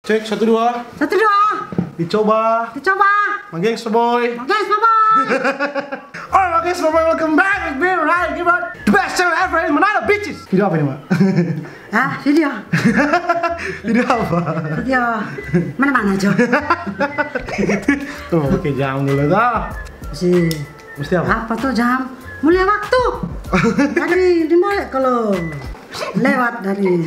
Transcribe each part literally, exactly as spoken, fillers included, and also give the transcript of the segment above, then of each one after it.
Cek, satu, dua. Satu, dua. Dicoba. Dicoba. Magengs, boy. Magengs, boy. Oh, magengs, boy, welcome back with me, right? Give it the best channel ever in Manado, bitches. Video apa ini, Mak? Ah, video. Video apa? Video mana-mana aja. Tuh, pakai jam dulu, dah. Si Mesti apa? Apa tuh jam? Mulia waktu. Tadi dimulai kalau lewat dari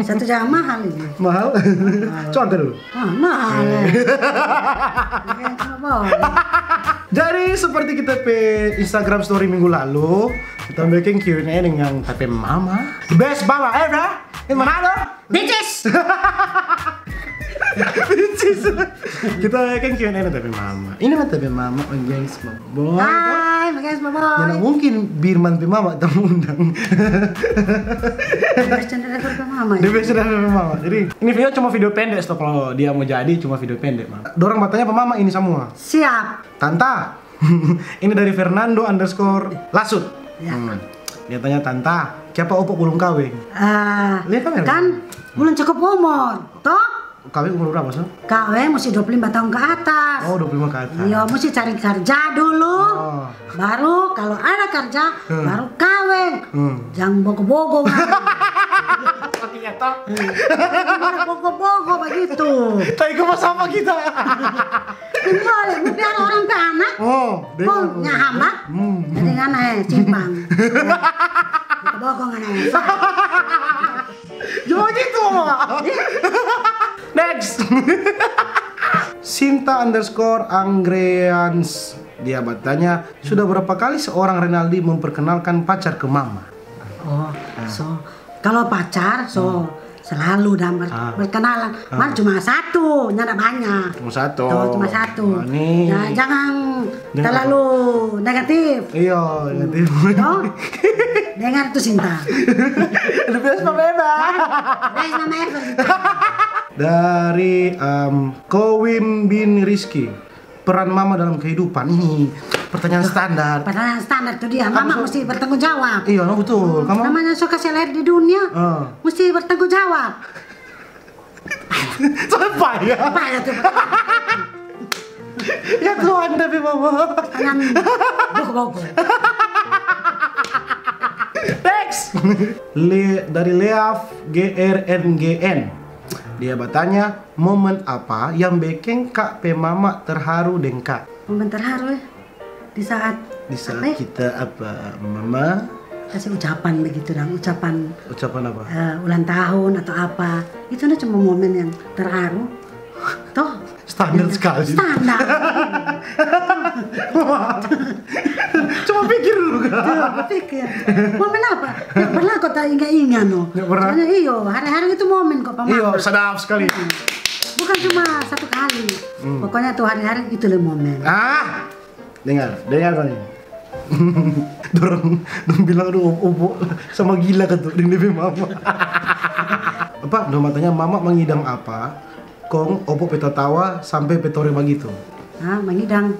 satu jam mahal ini. Mahal? Mahal. Contoh dulu. Ah, mahal. Eh. Jadi seperti kita pe Instagram story minggu lalu, kita bikin Q and A dengan tapi mama. The best mama ever. Yang mana ada? Bitches. Bitches. Kita kan Q and A tapi mama. Ini mah tapi mama, magengs, boy. Hai, magengs, boy. Ya, nggak mungkin Birman pe mama tamu undang. Dia biasa dari mama, ya? Dia biasa dari mama. Jadi, ini video cuma video pendek, so kalau dia mau jadi cuma video pendek, Mam. Dorang bertanya apa mama ini semua? Siap. Tanta. Ini dari Fernando underscore Lasut. Ya. Hmm. Dia tanya, "Tanta, kiapa opo belum kaweng?" Ah, kan belum cukup umur, toh? Kaweng umur berapa, so? Kaweng mesti dua puluh lima tahun ke atas. Oh, dua puluh lima ke atas. Iya, mesti cari kerja dulu. Oh. Baru kalau ada kerja, hmm, baru kaweng. Hmm. Jangan bogo-bogo, kan? Iya, toh? Hmm. Jangan bogo-bogo begitu. Tapi kok sama kita? Boleh, biar orang pe anak. Oh, dengar. Kong nya hambat. Hmm. Jadi ngana, eh, simpang. Bogo ngana, eh. Jangan gitu, Mama. Next. Sinta underscore Anggreans. Dia bertanya, "Sudah berapa kali seorang Renaldi memperkenalkan pacar ke Mama?" Oh, so, kalau pacar, so, selalu dang ber-, berkenalan. Mar cuma satu, nyanda banyak. Cuma satu. Tuh, cuma satu. Nah, ini. Ya, jangan terlalu negatif. Iya, negatif. Toh? Dengar tuh, Sinta. The best mama ever. Best mama ever. Dari, em, Kowim bin Rizky. Peran mama dalam kehidupan ini pertanyaan standar. Pertanyaan standar tuh dia. Mama mesti bertanggung jawab. Iya, no, betul. Kamu namanya so kase lahir di dunia, mesti bertanggung jawab. Sampai ya? Apa ya tuh? Ya Tuhan, tapi mama. Pertanyaan bogo-bogo. Next. Le-, dari Leaf G R N G N. Dia bertanya, momen apa yang bekeng Kak pe mama terharu deng Kak? Momen terharu, eh? Di saat, di saat apa, eh? Kita apa, mama? Kasih ucapan begitu dang, ucapan. Ucapan apa? Eh, ulang tahun atau apa. Itu nah cuma momen yang terharu. Toh? Standar sekali. Standar. Coba pikir dulu, Kak. Coba pikir. Momen apa? Nggak pernah kok tak inga-inga, no. Nggak pernah? Soalnya iyo, hari-hari itu momen kok, pa mama. Iyo, sadap sekali. Hmm. Bukan cuma satu kali. Hmm. Pokoknya tuh hari-hari itu le momen. Ah, dengar, dengar kau ini. Dorang, dorang bilang, "Aduh, opo sama gila ka tu deng dia pe mama." Apa? Dorang tanya, "Mama mangidang apa? Kong opo pe tatawa sampe pe tore bagitu?" Ah, mangidang.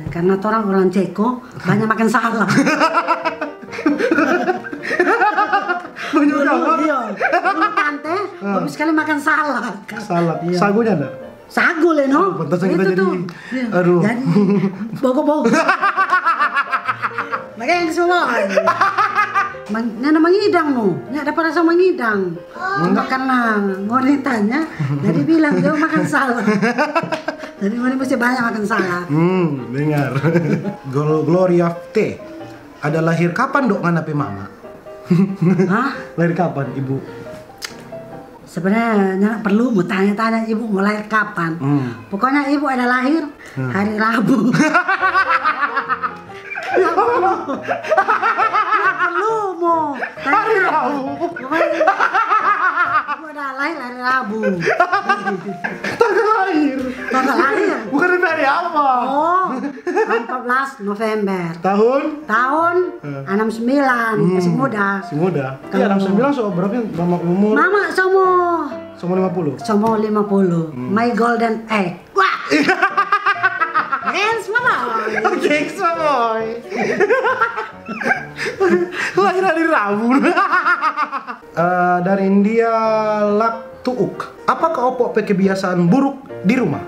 Karena torang orang Ceko, banyak makan salad. Banyak apa? Iya. Dulu tante, hobi sekali makan salad. Salad. Iya. Sagunya ada? Sagu le, no? Aduh, pantasan kita jadi, aduh. Jadi, bogo-bogo. Makanya yang semua. Mang-, ngana mangidang, no? Nya dapa rasa mangidang. Cuma karena ngoni tanya, jadi bilang, "Jo makan salad." Jadi ngoni mesti banyak makan salad. Hmm, dengar. Glo-, Gloria T. Ada lahir kapan, dok, ngana pe mama? Hah? Lahir kapan, Ibu? Sebenarnya nyanda perlu mo tanya-tanya ibu mo lahir kapan. Hmm. Pokoknya ibu ada lahir hari Rabu. Nyanda perlu. Nyanda perlu mo tanya. Hari Rabu. Pokoknya ibu ada lahir hari Rabu. Tanggal lahir. Tanggal lahir. Bukan dari hari apa? Oh. Empat belas November. Tahun? Tahun enam sembilan, masih muda. Masih muda. Iya, enam sembilan, so berapa mama umur? Mama somo. Somo lima puluh? Somo lima puluh. Hmm. My golden age. Wah. Gengs, mama. Gengs, mama. Lahir hari Rabu. Eh, dari India, Lak Tuuk. Apakah Opo pe kebiasaan buruk di rumah?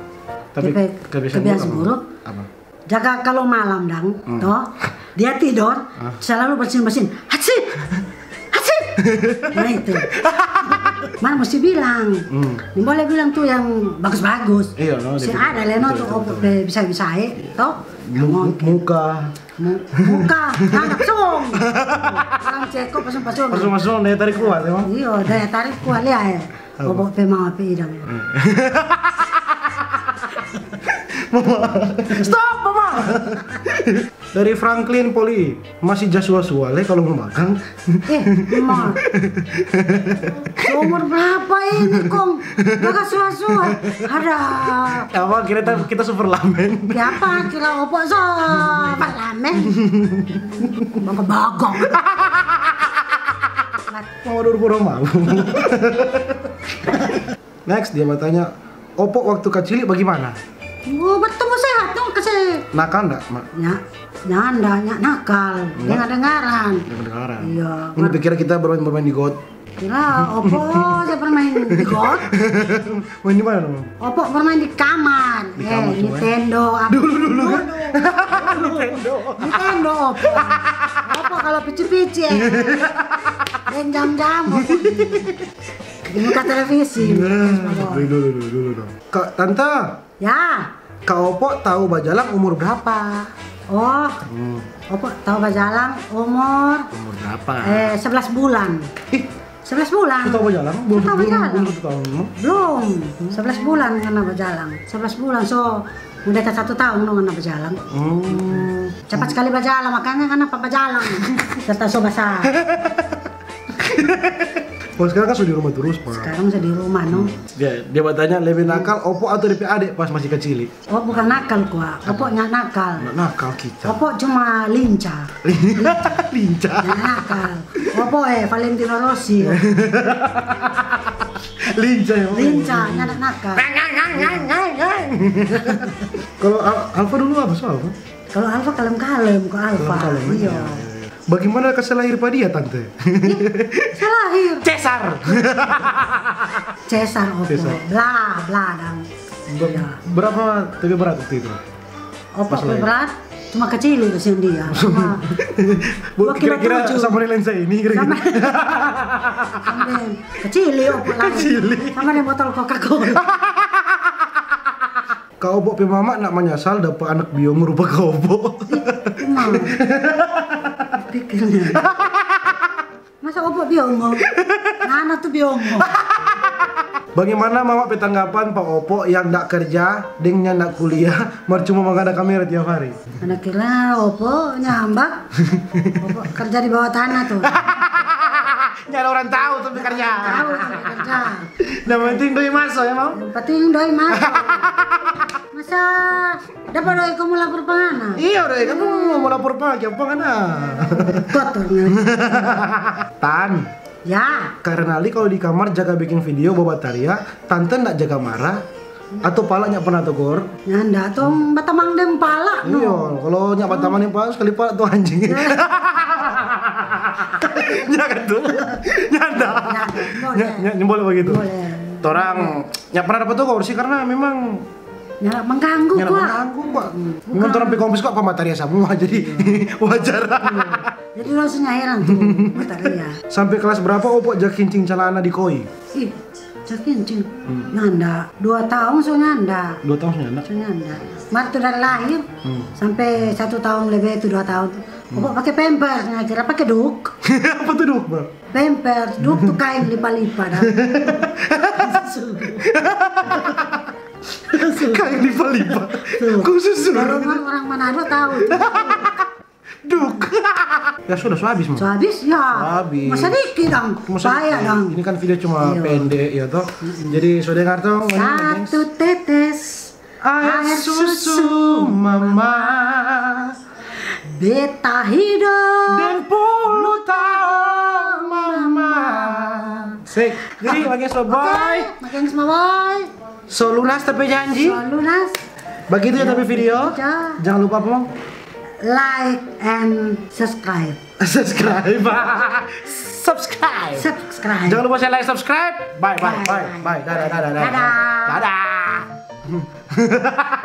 Tapi kebiasaan buruk apa? Jaga kalau malam dang, toh, dia tidor selalu bersin-bersin. Hachi! Hachi! Nah itu. Mana mesti bilang. Boleh bilang tuh yang bagus-bagus. Iya, no, si ada leno tuh Opo pe bisa-bisa, eh, toh. Muka. Muka, anak song. Orang ceko pasung-pasung. Pasung-pasung, daya tarik kuat, emang. Iya, daya tarik kuat, lia, eh. Opo pe mama pe idang. Mama. Stop, Mama. Dari Franklin Poli, masih ja sua-sua le kalau mo magang. Eh, Mama. Umur berapa ini, kong? Jaga sua-sua. Ada. Apa, kira kita, kita super lamen. Siapa kira Opo super lamen? Bagong-bagong. Mau dulu pura malu. Next, dia bertanya, Opo waktu kacili bagaimana? Oh, bertemu sehat dong, kasih. Nakal ndak, Mak? Ya, nyanda, ya, nakal. Dengar-dengaran. Dengar-dengaran. Iya. Ini pikir kita bermain-bermain di got. Kira Opo aja bermain di got. Main di mana, Mak? Opo bermain di kamar. Di kamar, eh, Nintendo, apa? Dulu, dulu. Nintendo. Nintendo, Opo. Opo kalau pici-pici, eh. Main jam-jam, Opo. Di muka televisi. Nah, dulu, dulu, dulu, dulu dong. Kak, Tante. Ya. Kak Opo tahu bajalang umur berapa? Oh. Opo tahu bajalang umur. Umur berapa? Eh, sebelas bulan. Ih. Sebelas bulan. Tahu bajalang? Belum, belum, belum satu tahun, no? Belum. Sebelas bulan ngana bajalang. Sebelas bulan, so, udah dekat satu tahun, no, ngana bajalang. Cepat sekali bajalang, makanya ngana pa bajalang. Serta so basar. Kalau sekarang kan sudah di rumah terus, Pak. Sekarang sudah di rumah, no. Dia, dia bertanya, lebih nakal Opo atau depe ade pas masih kacili? Oh, bukan nakal kwa. Opo nya nakal. Nggak nakal kita. Opo cuma lincah. Lincah. Nya nakal. Opo, eh, Valentino Rossi. Lincah ya. Lincah, nya nakal. Kalau Alfa dulu apa soal, Pak? Kalau Alfa kalem-kalem, kok Alfa. Kalem-kalem, iya. Bagaimana kase lahir pa dia, Tante? Kase lahir. Cesar. Cesar, Opo. Bla, bla, dang. Berapa tapi berat waktu itu? Opo pe berat, cuma kacili kasiang dia. Dua kilo tujuh. Kira-kira sama dengan saya ini, kira-kira. Sama kacili, Opo lagi. Kacili. Sama deng botol Coca-Cola. Kak Opo pe mama ndak manyasal dapa anak biongo rupa Kak Opo. Ih, emang. Pikirnya. Masa Opo biongo? Ngana tu biongo. Bagaimana mama pe tanggapan pa Opo yang ndak kerja deng nyanda kuliah, mar cuma mangada kamera tiap hari? Ngana kira Opo nyambak? Opo kerja di bawah tanah tu. Nyanda orang tahu tu pe kerja. Tahu tu pe kerja. Yang penting doi maso ya, Mam? Yang penting doi maso. Masa dapa doi ko mo lapor pa ngana? Iya, doi, kan mo lapor pa ngana, kiapa ngana? Kotor ngana. Tan. Ya. Karena li kalau di kamar jaga bikin video bawa bataria, tante ndak jaga marah, atau pala nya pernah togor? Nyanda tong batamang deng pala, no. Iya, kalau nya batamang deng pala, sekali pala tu anjing. Nya kan tu? Nyanda. Nya, nya, nya boleh begitu. Boleh. Torang nya pernah dapat togor sih, karena memang nya mengganggu, kwa. Mengganggu, kwa. Memang torang pe kompis kwa pamataria samua, jadi wajar. Jadi langsung nya heran tu, mataria. Sampe kelas berapa Opo ja kincing calana di koi? Ih, ja kincing. Nyanda. Dua tahun so nyanda. Dua tahun so nyanda? So nyanda. Mar tu dari lahir sampe satu tahun lebe tu, dua tahun tu. Opo pake pampers, nya kira pake duk. Apa tu duk, Bang? Pampers, duk tu kaeng lipa-lipa, dang. Kaeng lipa-lipa. Khusus. Kalau orang Manado tahu tu. Duk. Ya sudah, so habis, Mam. So habis, ya. So habis. Masa dikit, dang. Masa dikit, dang. Ini kan video cuma pendek, ya toh. Jadi, so dengar toh. Satu tetes air susu, Mama. Beta hidop. Dan puluh tahun, Mama. Sek. Jadi, makin so, boy. Makin so, boy. So lunas tapi janji. So lunas. Begitu ya tapi video. Jangan lupa apa, Mam? Like and subscribe. Subscribe. Subscribe. Subscribe. Jangan lupa share, like, subscribe. Bye, bye, bye, bye. Dadah, dadah, dadah. Dadah. Dadah.